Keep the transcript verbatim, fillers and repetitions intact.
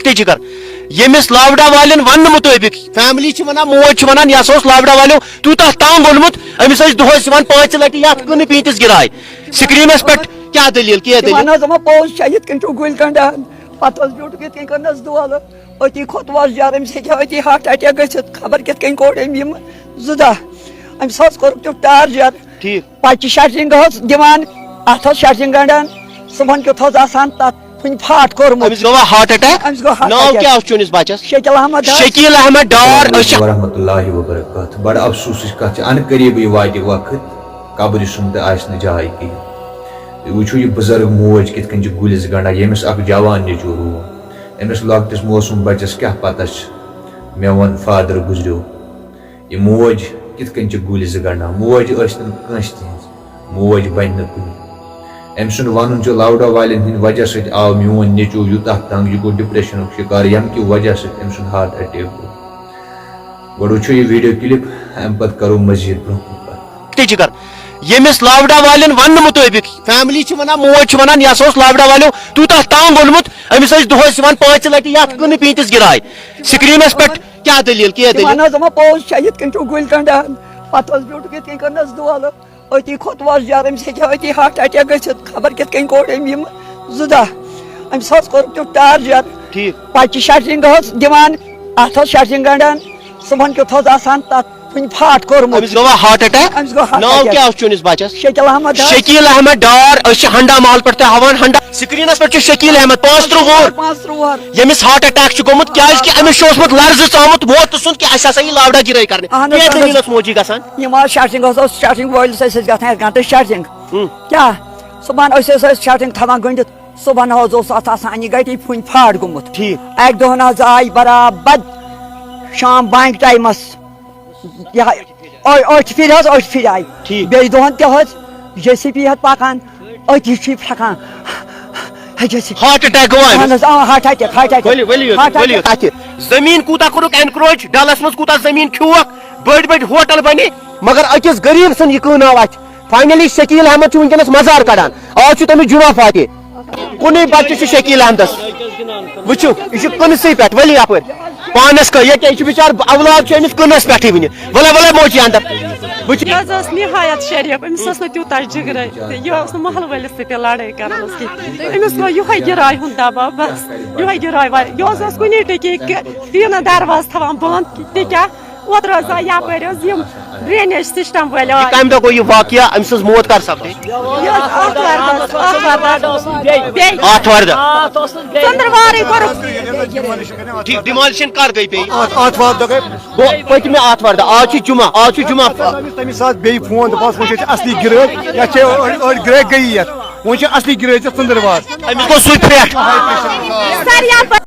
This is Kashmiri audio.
تہِ جِگر۔ ییٚمِس لاوڈا والٮ۪ن وننہٕ مُطٲبِق، فیملی چھِ ونان، موج چھِ ونان، یہِ ہسا اوس لاوڈا والیو تیوٗتاہ تنگ اوٚنمُت، أمِس ٲسۍ دۄہس یِوان پانٛژِ لٹہِ یتھ کٕنہٕ پیٖنتِس گِراے۔ سکرینس پٮ۪ٹھ کیٛاہ دٔلیٖل، کیٛاہ دٔلیٖل؟ تِمن حظ دوٚپمَس، پوٚز چھا یِتھ کٔنۍ چھُو گُلۍ گنٛڈان؟ پتہٕ حظ بیوٗٹھُکھ یِتھ کٔنۍ کٔرنَس دولہٕ۔ أتی کھوٚت وۄزجار، أمِس ہیٚکہِ ہا أتی ہارٹ اٹیک گٔژھِتھ، خبر کِتھ کٔنۍ کوٚڑ أمۍ یِم زٕ دۄہ۔ أمِس حظ کوٚرُکھ تیُتھ ٹارچر۔ ٹھیٖک۔ پتہٕ چھِ شٹرنگ حظ دِوان، اتھ حظ شٹرنگ گنٛڈان، صُبحن کیُتھ حظ آسان تتھ پھُنہِ پھاٹ کوٚرمُت۔ أمِس گوٚوا ہارٹ اٹیک؟ أمِس گوٚو ہارٹ ناو اٹیک۔ کیٛاہ اوس چٲنِس بچس؟ شکیل احمد حظ۔ شکیل احمد ڈار، أسۍ چھِ ورحمۃ اللہ وبرکاتہ۔ بڑٕ افسوسٕچ کتھ چھِ، ان قریبٕے واتہِ وقت قبرِ سُنٛد تہٕ آسہِ نہٕ جاے کِہیٖنۍ۔ تُہۍ وٕچھِو یہِ بُزرگ موج کِتھ کٔنۍ چھِ گُلِس گنٛڈان، ییٚمِس اکھ جوان نیٚچوٗ روٗد۔ أمِس لۄکٹِس معصوٗم بچس کیٛاہ پتہ چھِ؟ مےٚ ووٚن فادر گُزریو۔ یہِ موج کِتھ کٔنۍ چھِ گُلۍ زٕ گنٛڈان؟ موج ٲسۍ نہٕ کٲنٛسہِ تِہِنٛز، موج بنہِ نہٕ کُنہِ۔ أمۍ سُنٛد وَنُن چھُ، لاوڈا والٮ۪ن ہٕنٛدِ وجہ سۭتۍ آو میون نیٚچوٗ یوٗتاہ تنٛگ، یہِ گوٚو ڈپریشنُک شکار، ییٚمہِ کہِ وجہ سۭتۍ أمۍ سُنٛد ہارٹ اٹیک گوٚو۔ گۄڈٕ وٕچھو یہِ ویڈیو کلپ، اَمہِ پتہٕ کرو مزید برٛونٛہہ کُن کتھ۔ تہِ جِگر۔ ییٚمِس لاوڈا والٮ۪ن وننہٕ مُطٲبِق، فیملی چھِ ونان، موج چھِ ونان، یہِ ہسا اوس لاوڈا والیو تیوٗتاہ تنٛگ اوٚنمُت، أمِس ٲسۍ دۄہس یِوان پانٛژِ لٹہِ یتھ کٕنہٕ پیٖنتِس گِراے۔ سکرینس پٮ۪ٹھ کیٛاہ دٔلیٖل، کیٛاہ تِمن دٔلیٖل؟ حظ دوٚپمَس، پوٚز چھا یِتھ کٔنۍ چھُو گُلۍ گنٛڈان؟ پتہٕ حظ بیوٗٹھُکھ یِتھ کٔنۍ کٔرنَس دولہٕ۔ أتی کھوٚت وۄزجار، أمِس ہیٚکہِ ہا أتی ہارٹ اٹیک گٔژھِتھ، خبر کِتھ کٔنۍ کوٚڑ أمۍ یِم زٕ دۄہ۔ أمِس حظ کوٚرُکھ تیُتھ ٹارچر۔ ٹھیٖک۔ پتہٕ چھِ شٹرنگ حظ دِوان، اتھ حظ شٹرنگ گنٛڈان، صُبحن کیُتھ حظ آسان تتھ پھُنہِ پھاٹ کوٚرمُت۔ أمِس گوٚوا ہارٹ اٹیک؟ أمِس گوٚو ہارٹ ناو اٹیک۔ کیٛاہ اوس چٲنِس بچس؟ شکیل احمد حظ۔ شکیل احمد ڈار، أسۍ چھِ ہنڈا محل پٮ۪ٹھ تۄہہِ ہاوان، ہنڈا سکرینس پٮ۪ٹھ چھُ شکیل احمد، پانٛژھ ترٕٛہ وُہُر، پانٛژھ ترٕٛہ وُہُر۔ ییٚمِس ہارٹ اٹیک چھُ گوٚمُت، کیٛازِ کہِ أمِس چھُ اوسمُت لرزٕ ژامُت، ووت تہٕ سُنٛد کہِ اَسہِ ہسا یی لاوڈا گِرٲے کرنہِ۔ اہن حظ، کیٛاہ اہن حظ۔ دٔلیٖل ٲس موجی گژھان؟ یِم حظ شٹرنگ اوس، اوس شٹرنگ وٲلِس ٲسۍ أسۍ گژھان، أسۍ گنٛٹہٕ شٹرنگ۔ ہُم۔ کیٛاہ؟ صُبحن ٲسۍ أسۍ، ٲسۍ شٹرنگ تھاوان گٔنٛڈِتھ، صُبحن حظ اوس اتھ آسان انہِ گٹی پھُنۍ پھاٹ گوٚمُت۔ ٹھیٖک۔ اکہِ دۄہن حظ آیہِ برابد شام بانگہِ ٹایمس، یہِ ہا، أ-، أٹھِ پھِرِ حظ، أٹھِ پھِرِ آیہِ۔ ٹھیٖک۔ بیٚیہِ دۄہن تہِ حظ، جے سی بی ہٮ۪تھ پکان، أتی چھُ یہِ پھرٛکان۔ ہے، جے سی بی۔ ہارٹ اٹیک گوٚو أمِس؟ اہن حظ، آ، ہارٹ اٹیک، ہارٹ اٹیک۔ ؤلِو، ؤلِو یوت، ہارٹ ؤلِو اٹیک۔ یوت۔ اَتہِ زٔمیٖن کوٗتاہ کوٚرُکھ اینکروچ، ڈلس منٛز کوٗتاہ زٔمیٖن کھیوٗکھ، بٔڑۍ بٔڑۍ ہوٹل بنے، مگر أکِس غریٖب سُنٛد یہِ کٕناو اَتھِ۔ فاینلی شکیل احمد چھُ وٕنکیٚنس مزار کڑان۔ آز چھُ تٔمِس جمعہ فاتح۔ کُنُے بچہٕ چھُ شکیل احمدس۔ وٕچھِو، یہِ چھُ کٕنسٕے پٮ۪ٹھ، ؤلِو یپٲرۍ۔ پانس کٔر، ییٚکیٛاہ یہِ چھُ بِچار، اولاد چھُ أمِس کٕنس پٮ۪ٹھٕے وٕنہِ۔ ولہ ولہ موجی اندر۔ وٕچھ۔ یہِ حظ ٲس نہایت شریف، أمِس اوس نہٕ تیوٗتاہ جِگرے تہٕ یہِ اوس نہٕ محلہٕ وٲلِس سۭتۍ تہِ لڑٲے کران اوس کینٛہہ۔ أمِس گوٚو یِہوٚے گِراے ہُنٛد دباو بس، یِہوٚے گِراے واے۔ یہِ اوس، اوس کُنی ٹُکی کہِ ٹیٖنہٕ دروازٕ تھاوان بنٛد، تہِ کیٛاہ؟ اوترٕ حظ آے یپٲرۍ حظ یِم ڈرینیج سسٹم وٲلۍ آے۔ کمہِ دۄہ گوٚو یہِ واقعہ؟ أمۍ سٕنٛز موت کر سپدے؟ یہِ حظ آتھوارِ دۄہ، آتھوارِ دۄہ۔ بیٚیہِ۔ آتھوارِ دۄہ۔ ژٔنٛدٕروارٕے کوٚرُکھ۔ ٹھیٖک، ڈیمالشن کر گٔے بیٚیہِ؟ آتھ-، آتھوار دۄہ گٔے۔ گوٚو پٔتمہِ آتھوار دۄہ، آز چھِ جمعہ، آز چھِ جمعہ۔ تَمہِ ساتہٕ بیٚیہِ فون، دوٚپہَس، وۄنۍ چھِ أسۍ اصلی گِرٲے، یَتھ چھِ أڑۍ، أڑۍ گِرٲے گٔیی یَتھ۔ وۄنۍ چھِ اصلی گِرٲے ژےٚ ژٔنٛدٕروار۔ أمِس گوٚو سُے پھرٛٹھ۔ سر، یپٲرۍ۔